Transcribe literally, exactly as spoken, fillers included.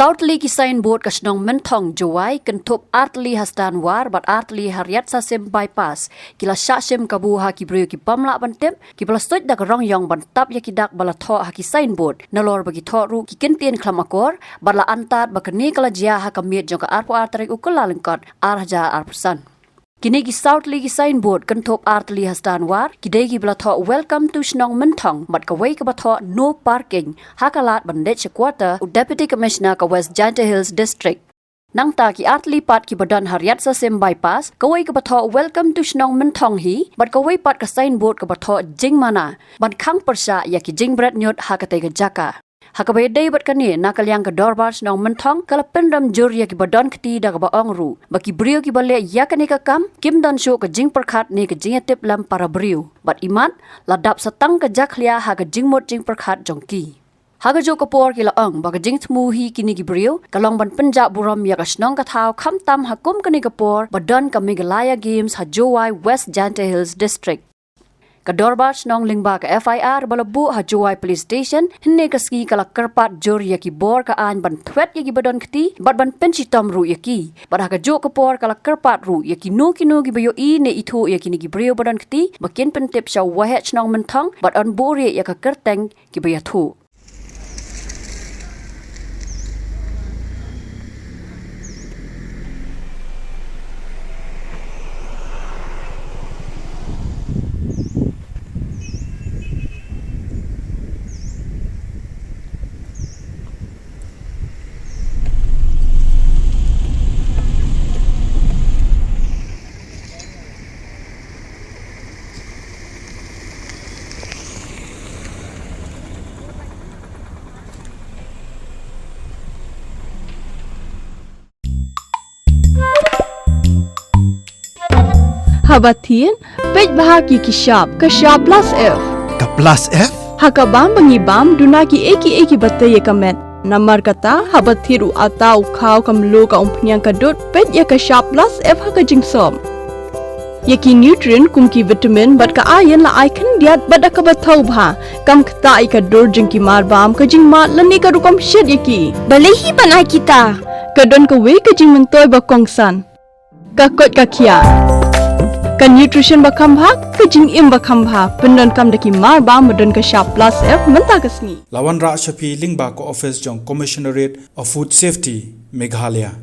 Saw tylli ki signboard ka shnong Mynthong, Jowai, kynthup ar tylli ha Stanwar bad ar tylli ha Riatsasim Bypass, ki la shah shim kabu ha ki briew ki bym lah ban tip, kiba la suit da ka rong ïong ban tap ïa ki dak ba la thoh ha ki signboard, nalor ba ki thoh ruh ki kyntien khlem akor, bad la antad ba kane ka la jia ha ka miet jong ka arphew ar tarik u Kyllalyngkot, ar hajar arphew san. Kine ki saw tylli ki signboard kynthup ar tylli ha Stanwar, ki dei kiba la thoh Welcome to Shnong Mynthong, bad kawei kaba thoh No Parking, ha ka lad ban leit sha quarter u Deputy Commissioner ka West Jaintia Hills District. Nangta ki ar tylli pat kiba don ha Riatsasim Bypass, kawei kaba thoh Welcome to Shnong Mynthong hi, bad kawei pat ka signboard kaba thoh Jingmana, ban khang pyrshah ïa ki jingbret ñiut ha katei ka jaka. Ha kaba ïadei bad kane, na ka liang ka Dorbar Shnong Mynthong ka la pynrem jur ïa kiba don kti da kaba ong ruh ba ki briew kiba leh ïa kane ka kam kim don shuh ka jingpyrkhat ne ka jingïatip lem para briew, bad imat la dap sa tang ka jakhlia ha ka jingmut jingpyrkhat jong ki. Ha kajuh ka por ki la ong ba ka jingthmu hi kine ki briew ka long ban pynjah burom ïa ka shnong ka thaw, khamtam ha kum kane ka por ba don ka Meghalaya Games ha Jowai, West Jaintia Hills District. Ka Dorbar Shnong lyngba ka F I R ba la buh ha Jowai Police Station hynne ka sngi ka la kyrpad jur ïa ki bor ka aiñ ban thwet ïa kiba don kti bad ban pynshitom ruh ïa ki. Bad ha kajuh ka por ka la kyrpad ruh ïa kino kino kiba ïohi ne ithuh ïa kine ki briew ba don kti ba kin pyntip sha u Waheh Shnong Mynthong bad yn buhrieh ïa ka kyrteng kiba ïathuh. Haba thied, peit bha ïa ki shap, ka shap plus F. Ka plus F? Ha ka bam ba ngi bam, duna kiei kiei kiba tei ïa ka met. Namar kata, haba thied u atta, u khaw, ka mluh, ka umphniang, ka dud, peit ïa ka shap plus F ha ka jingsop. Ïa ki nutrient kum ki vitamin bad ka iron la ai khyndiat bad da kaba thaw bha. Kam ktah ïa ka dur jong ki marbam, ka jingmad lane ka rukom shet ïa ki. Balei hi ban ai kita? Ka don kawei ka jingmyntoi ba kongsan. Ka koit ka khiah. Ka nutrition ba kham bha, ka jingim ba kham bha. Pyndonkam da ki marbam ba don ka shap plus F mynta ka sngi. La wanrah sha phi lyngba ka office jong Commissionerate of Food Safety, Meghalaya.